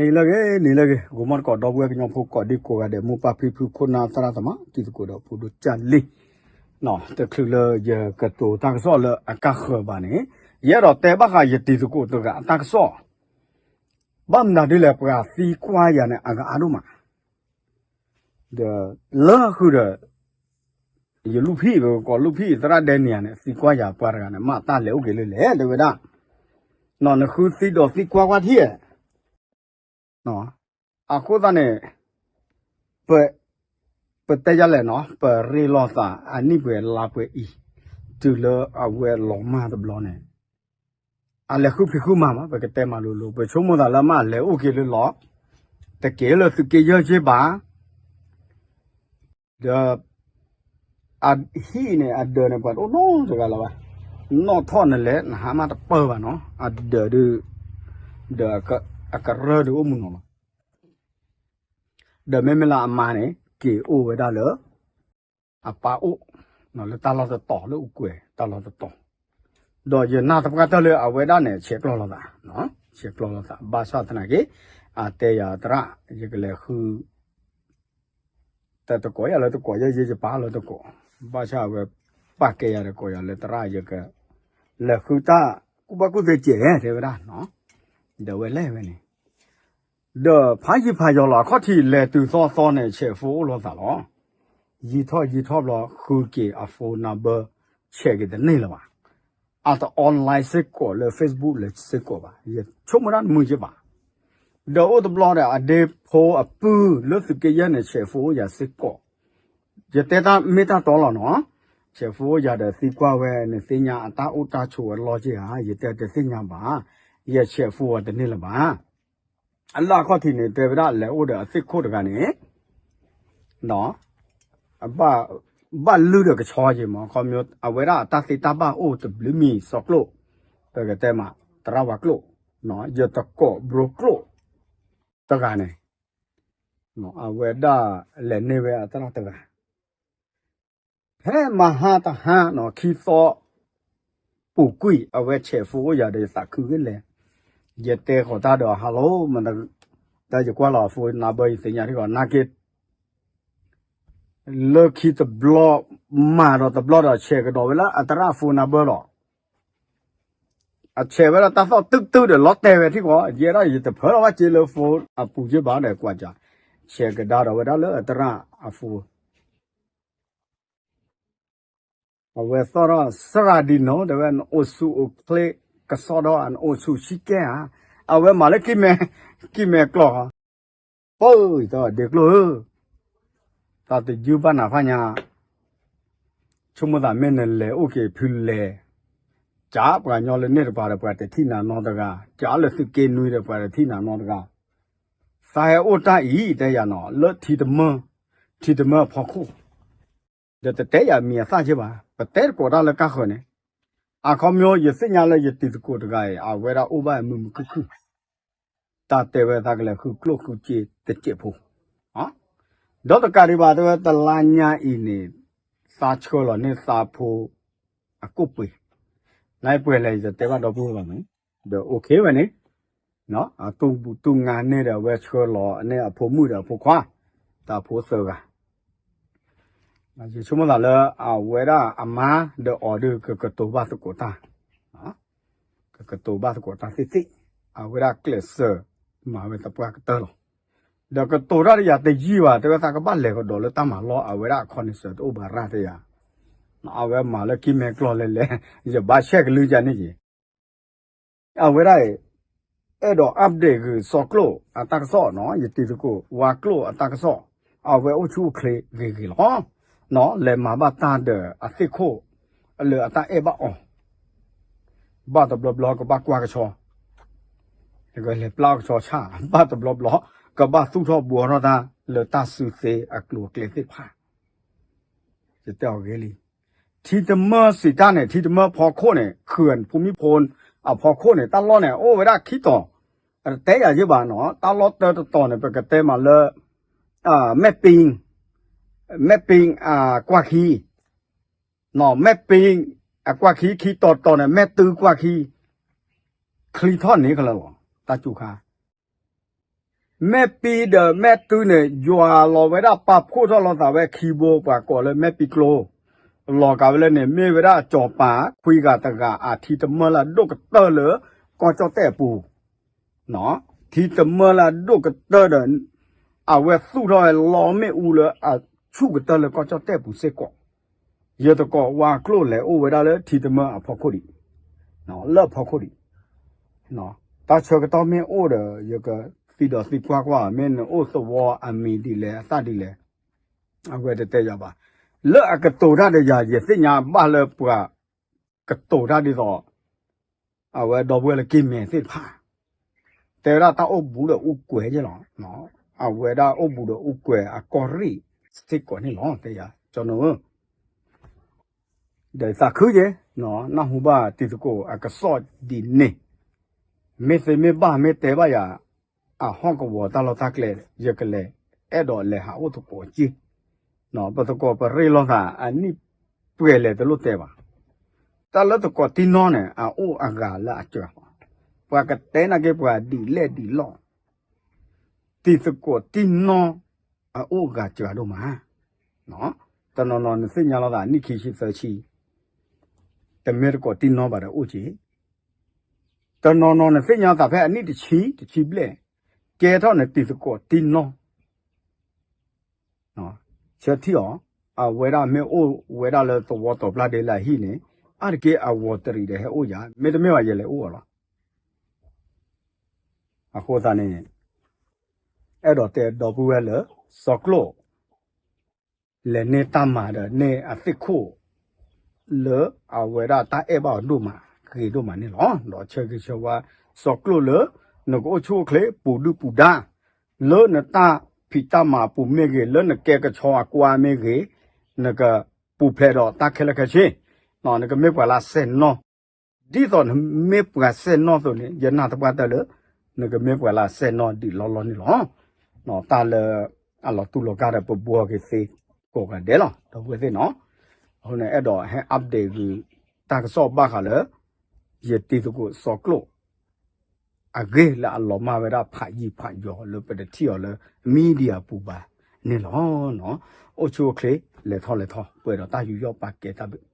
နံၤလၢအဂ့ၤ နံၤလၢအဂ့ၤ ဂီၤမီတကိး ဒီပုၢ်ဝဲၢ်ကညီဖိ ကိးဒံကိးဂၤဒဲး မိၢ်ပၢ်ဖံဖု ခိၣ်နၢ်သရၣ်သမါ တံၤသကိးဒီးဖိဒိၣ်ကၢ်လံ, တချုးလၢယကတိၤတၢ်ကစီၣ်လၢအကါဃၢၤဘၣ်န့ၣ်, ယအဲၣ်ဒိးတဲဘၣ်ဃးယတံၤသကိးတဂၤအတၢ်ကစီၣ်, ဘၣ်မနုၤဒ်လဲၣ် ပှၤသံကွၢ်ယၤန့ၣ် အကအါဒိၣ်မး, ဒီးလၢဃုာ်ဒီး ယလူၢ်ဖံး ပကကိးလူၢ်ဖံး သရၣ်ဒဲနံၤယၤန့ၣ် သံကွၢ်ယၤပှၤတဂၤန့ၣ် မ့ၢ်တၢ်လဲၤအိၣ်က့ၤလၢလဲၣ် တဲဝဲဒၣ်, နဃုသံဒီးသံကွၢ်ကွၢ်ထံၣ် အဃိသတးန့ၣ် ပ ပတဲယလဲၣ်နီၤ ပရ့လိာ်သးအနံၣ်ပှဲၤလါပှဲၤအံၤ, တုၤလၢအဝဲလီၤမၢ်တဘျီန့ၣ်, အလဲၤဃုဖံးဃုမၤမး ပကတဲမၤလိၤလိၤ ပဆိကမိၣ်သးလၢမ့ၢ်အလဲၤအိၣ်က့ၤလၢလီၤ, တက့ၤလၢသုးက့ယဲၢ်က့ဘၣ် ဒီး အဟံၣ်န့ၣ် အဒၢးန့ၣ် ပှၤတအိၣ်နီတဂၤလၢၤဘၣ်, နီၣ်ထီၣ်နလဲၤ နဟးမးတပၢၢ်ဘၣ်နီၤ အဒၢးဒုး, ဒီးအကရၢၢ်ဒုးအိၣ်မုၢ်နီၤလီၤ, ဒီးမ့မ့ၢ်လၢအမါန့ၣ် က့ၤအိၣ်ဝဲဒၣ်လၢ အပၢ်အိၣ်, လၢတၢ်လီၢ်တတီၤလၢအိၣ်ကွဲၤတၢ်လီၢ်တတီၤ, ဒီးယနာ်သပှၢ်တၢၢ်လၢအဝဲဒၣ်န့ၣ် ဆဲးကျိးလိာ်သး, ဆဲးကျိးလိာ်သး ဘၣ်ဆၣ်သနာ်က့, အတဲယၤသရၣ် ယကလဲၤဃု တၢ်တကိးယၤလၢတကိးယဲယဲယပၢ်လၢတကိး, ဘၣ်ဆၣ်အဝဲပာ်ကဲယၤတကိးယၤလၢသရၣ်ယက လဲၤဃုတၢ်ကူၣ်ဘၣ်ကူၣ်သ့စဲးတဲဝဲဒၣ်, ဒီးဝဲလဲၣ်ဝဲန့ၣ်, ဒီးဖးယံၤဖးယီၤလီၤ အခီၣ်ထံးလဲၤတုၤသီသီန့ၣ် ဆဲးဖိအိၣ်လိာ်သးလီၤ, ယံာ်ထီၣ်ယံာ်ထီၣ်ဘျီ ဃုက့ၤအ phone number ဆဲးက့ၤတန့ၢ်လၢၤဘၣ်, အတ online စ့ၢ်ကီးလၢ Facebook လၢစ့ၢ်ကီးဘၣ် ယဆိကမိၣ်တၢ်တမုာ်ယဘၣ်, ဒီးအိၣ်တဘျီဒီး အဒ့ဖိအပုၢ်လၢသုးက့ယဲၢ်န့ၣ် ဆဲးဖိအိၣ်ယၤစ့ၢ်ကီး, ယတဲတၢ်မ့ၢ်တၢ်တီလီၤနီၤ, ဆဲးဖိအိၣ်ယၤဒီးသံကွၢ်ဝဲ နသ့ၣ်ညါအတၢ်အိၣ်တၢ်ဆိးအလီၢ်က့ဧါ, ယတဲတသ့ၣ်ညါဘၣ်, ယဆဲးဖိအတန့ၢ်လၢၤဘၣ်, အလၢအခီၣ်ထံးန့ၣ် တဲဝဲဒၣ်လဲၤအိၣ်ဒီးအသ့ၣ်ခိၣ်တဂၤန့ၣ် ဘၣ်လုၢ်ဒီးကဆီက့ၤမး ခီ အဝဲဒၣ်အတၢ်သ့တၢ်ဘၣ်အိၣ်တဘျုးမံၤစီၤကျိၣ်, ပကတဲမး သရၣ်ဝါကျိၣ်, ယတကိးဘြိကျိၣ်တဂၤန့ၣ်, အဝဲဒၣ်လဲၤန့ၢ်ဝဲအသရၣ်တဂၤ ဖဲမဟါတဟါနီၤ ခံသီ ပူၤကွံာ် အဝဲဆဲးဖိအိၣ်ယၤဒီးယသးခုဂ့ၤလဲၣ်, ယတဲဃီၤတၢ်ဒီး hello တၢ်ယကွၢ်လီၤအ phone number ယသ့ၣ်ညါထံၣ်ဃီၤ နာ်က့ လၢခံတဘျီ မၤဒီးတဘျီဒီးဆဲးကဒီးဝဲလၢအသရၣ် phone number လီၤ. အဆဲးဝဲဒၣ်တၢ်သီၣ်တုၢ်တုၢ်ဒီးလီၤတဲာ်ဝဲထံၣ်ဃီၤ ယဲဒၣ်ယတဖၢလီၤဘၣ်စ့လၢ phone အပူၤက့ဘၣ်ဒီးကွၢ်ကၢ်, ဆဲးကဒါဒီးဝဲဒၣ်လၢအသရၣ်အ phone အဝဲသီၣ်ထီၣ်စရၣ်ဒံနီၤ တဲဝဲ နအိၣ်ဆူၣ်အိၣ်ချ့ကစီဒီဧါ နအိၣ်ဆူၣ်ဆံကဲဧါ, အဝဲမၤလၢ ကံၢ်မဲကျီၢ်ဃီ, ပၢ်ယသီၣ်ဒ့ကျိၣ်ဧၢ, တၢ်တယုၢ်ဘၣ်နၤဖးညါ, ဆိကမိၣ်သးမ့ၢ်နလဲၤအိၣ်က့ၤဖုလဲၤ, ကၢ်ပှၤကညီလၢန့ၣ်တပၤဒီးပှၤတထံၣ်နၤနီတဂၤ, ကၢ်လၢသုးက့နွံဒီးပှၤတထံၣ်နၤနီတဂၤ, သးဟဲအိၣ်တၢ်အံၤ တဲယၤနီၤ လၢထံတမၢ, ထံတမၢအဖီခိၣ်, ဒီးတတဲယၤမံၤအသၣ်က့ဘၣ်, ပတဲတကိးတၢ်လၢကါဃၢၤန့ၣ်, အခီပညီယသ့ၣ်ညါလၢယတံၤသကိးတဂၤအံၤ အဝဲဒၣ်အိၣ်ဘၣ်မုာ်မုာ်ခုၣ်ခုၣ်, တၢ်တဲဝဲသးကလဲၤဃုကျိၣ်ဃုစ့တစဲးဖိ, ဒီးတကးဒံးဘၣ်တဲဝဲတလါညါအံၤန့ၣ်, သးဆှၢလီၤန့ၢ်သးဖိ အကိၣ်ပှ့ၤ, နပှဲၤလဲၣ်ယတတဲဘၣ်ဒီပုၢ်ဝဲၢ်ဘၣ်န့ၣ်, ဒီး okay ဝဲန့ၣ်, အတူၢ်ဘူၣ်တူၢ်ငါန့ၢ်ဒီးအဝဲဆှၢလီၤန့ၢ်အဖိမုၣ်ဒီးအဖိခွါ, တၢ်ဖိသၢဂၤ ယဆိကမိၣ်သးလၢအဝဲဒၣ်အမါဒီးအီၤဒုးကကတိၤဘၣ်သကိးတၢ်, ကကတိၤဘၣ်သကိးတၢ်သ့ၣ်သ့ၣ်, အဝဲဒၣ်ကျဲးစၢးမၤဝဲသပှၢ်ကတၢၢ်လီၤ. ဒီးကတိၤတၢ်ဒီးယၤတယံာ်ဘၣ် တဲဝဲသးကဘၣ်လဲၤကဒီးလၢတၢ်မၤလီၢ် အဝဲဒၣ်အခီန့ၣ်စၢၤတအိၣ်ဘၣ်ရၣ်တဲယၤ, အဝဲမၤလၢကံၢ်မဲကျီၢ်လဲၤလဲၤ ယဘၣ်ဆဲးကလုၢ်ယၤန့ၣ်ယံၤ အဝဲဒၣ်အံၤ အဲၣ်ဒိး update ဂ့ၤစီၤကျိာ်အတၢ်ကစီၣ်နီၤ ယတံၤသကိးဝါကျိာ်အတၢ်ကစီၣ်, အဝဲအိၣ်ဆူၣ်အိၣ်ချ့ဂ့ၤဂ့ၤလီၤ. လဲၤမၤဘၣ်တၢ်ဒီးအသ့ၣ်ခိၣ် လၢအတၢ်အဲၣ်ဘၣ်အီၤ, ဘၣ်တဘျီဘျီကဘၣ်ကွၢ်ကဆီ, လဲၤပျၢ်အီၣ်ကဆီဆၣ်, ဘၣ်တဘျီဘျီ ကဘၣ်သူၣ်ထီၣ်ဘှီထီၣ်တၢ်လၢတၢ်စုသ့အကျိၤအကျဲသ့ၣ်တဖၣ် ယတဲအီၤဂ့ၤလံ. ထံတမၢစံးတၢ်န့ၣ် ထံတမၢဖီခိၣ်န့ၣ် ခုၣ်ဖိမံဖိအဖီခိၣ်န့ၣ် တၢ်လီၢ်န့ၣ် အိၣ်ဝဲဒၣ်ခံတီၤ, တဲယၤယ့ၢ်ဘၣ်နီၤ တၢ်လီၢ်တၢတတီၤန့ၣ် ပကတဲမးလၢ မဲၣ်ပ့, မဲၣ်ပ့အကွၢ်ခံ, မဲၣ်ပ့အကွၢ်ခံ ခံတီၤတီၤန့ၣ် မဲၣ်တုကွၢ်ခံ, ချံထီၣ်န့ၣ်ကလၢာ်လီၤ တၢ်စူၤခါ ဒီး မဲာ်ပံၤဒီးမဲာ်တုၤန့ၣ် ယွၤလီၤဝဲဒၣ်ပာ်ဖှိၣ်ထီၣ်လိာ်သးဝဲခံဘိ ပှၤကိးလၢမဲာ်ပံၤကျိ လီၤကးဝဲလၢန့ၣ် မ့ၢ်ဝဲဒၣ်စီၤပၤခွံဂၤတဂၤ အထံတမၢလၢအဒိၣ်ကတၢၢ်လၢကီၢ်ကၠီၣ်တဲၣ်အပူၤ, ထံတမၢလၢအဒိၣ်ကတၢၢ်ဒီး အဝဲသူၣ်ထီၣ်ဝဲလီမ့ၣ်အူလၢအဆူၣ်ကတၢၢ်လၢကီၢ်ကၠီၣ်တဲၣ်ပူၤစ့ၢ်ကီး, ယတကိးဝါကျိၣ်လဲၤအိၣ်ဝဲဒၣ်လၢထံတမၢအဖီခိၣ်ဒံး, လၢအဖီခိၣ်ဒံး, တၢ်ဆၢကတီၢ်မ့ၢ်အိၣ်ဒီး ယကသံဒီးသံကွၢ်ကွၢ် မ့ၢ်နအိၣ်သဝီအမံၤဒ်လဲၣ်အသၣ်ဒ်လဲၣ်, အဝဲတတဲယၤဘၣ်, လၢအကတိၤတၢ်ဒီးယၤ ယသ့ၣ်ညါဘၣ်လၢပှၤ ကတိၤတၢ်ဒ်သိး အဝဲဒီပုၢ်ဝဲၢ်လၢက့ၤမဲာ်သ့ၣ်တဖၣ်, တဲဝဲဒၣ်တၢ်အိၣ်ဘူးဒီးအူကွဲးယဲလီၤ, အဝဲဒၣ်အိၣ်ဘူးဒီးအူကွဲးအကီၢ်ရ့ၣ်စ့ၢ်ကီးန့ၣ်လီၤ, တဲယၤ ကၠီနိဧၢ, ဒီးသးခုယဲ, နၢ်ဟူဘၣ်တံၤသကိးအကစီၣ်ဒ်န့ၣ်, မ့ၢ်သ့မ့ၢ်ဘၣ်မ့ၢ်တဲဘၣ်ယၤ အဟီၣ်ကဝီၤတၢ်လီၢ်တၢ်ကျဲ ယကလဲၤ အဲၣ်ဒိးလဲၤဟးအိၣ်သကိးက့, ပသကိးပရ့လိာ်သး အနံၣ်ပှဲၤလဲၣ်တလိၣ်တဲဘၣ်, တၢ်လၢသကိးတံၢ်နီၢ်န့ၣ် အအိၣ်အဂၤလၢအစှၤ, ပှၤကတဲနာ်က့ပှၤဒ်လဲၣ်ဒ်လဲၣ်, တံၤသကိးတံၢ်နီၢ် အအိၣ်ဂၤစှၤဒိၣ်မး, တနီၤနီၤနသ့ၣ်ညါလိာ်သး နံၣ်ခံဆံသၢဆံ, တမ့ၢ်သကိးတံၢ်နီၢ်ဘၣ်ဒီးအိၣ်က့ၤ တနီၤနီၤနသ့ၣ်ညါသးဖဲအနံၣ်တဆံ တဆံဘျဲၣ်, ကဲထီၣ်န့ၣ်တံၤသကိးတံၢ်နီၢ်, ဆၢထံၣ်အီၤ, အဝဲဒၣ်မ့ၢ်အိၣ်ဝဲဒၣ်လၢသဝီတီၤပျၢ်ဒ့လၢအဟံၣ်န့ၣ်, အါတက့ၢ်အဝီၤတရံးဒီးဟဲအိၣ်ယၤ, မ့တမ့ၢ်ဘၣ်ယလဲၤအိၣ်အီၤလီၤ. အဃိသတးန့ၣ် အဲၣ်ဒိးတဲဒီပုၢ်ဝဲၢ်လၢ စီၤကျိၣ် လဲၤန့ၢ်တၢ်မၤဒီးန့ၢ်အသ့ၣ်ခိၣ် လၢအဝဲဒၣ်တၢ်အဲၣ်ဘၣ်အီၤဒိၣ်မး ဂ့ၤဒိၣ်မးန့ၣ်လီၤ. ဒီးဆၢဂ့ၤဆၢဝါ စီၤကျိၣ်လၢ နကအိၣ်ဆူၣ်အိၣ်ချ့ ပူၤဒုၣ်ပူၤဒါ လၢနတၢ်ဖံးတၢ်မၤအပူၤမ့ၢ်ဂ့ၤ, လၢနကဲကဆီအကွၢ်မ့ၢ်ဂ့ၤ, နကပူၤဖျဲးဒီးတၢ်ခဲလၢာ်ခဲဆ့, နကမ့ၢ်ပှၤလၢအစဲၣ်နီၣ် ဒ်သိးနမ့ၢ်ပှၤစဲၣ်နီၣ်အသိးန့ၣ် ယနာ်သပှၢ်တၢၢ်လၢ နကမ့ၢ်ပှၤလၢအစဲၣ်နီၣ်ဒံးလီၢ်လီၢ်န့ၣ်လီၤ. တၢ်လၢအလီၤတူၢ်လီၤကာ်ဒီးပဘှီက့ၤသ့ကိးဂၤဒဲးလီၤ ဒီပုၢ်ဝဲၢ်သ့ၣ်နီၤ. အဃိန့ၣ် အဲၣ်ဒိးဟဲ update ဂုာ်တၢ်ကစီၣ်ဘၣ်ဃးလၢ ယတံၤသကိးစီၤကျိၣ် အဂ့ၢ်လၢအလီၤမၢ်ဝဲဒၣ်ဖးယံၤဖးယီၤလၢပတထံၣ်အီၤလၢ media ပူၤဘၣ်န့ၣ်လီၤ. အိၣ်ဆူၣ်အိၣ်ချ့ လဲၤထီၣ်လဲၤထီ ပှဲၤဒီးတၢ်ယူးယီၣ်ပာ်ကဲတၢ်ဘျုး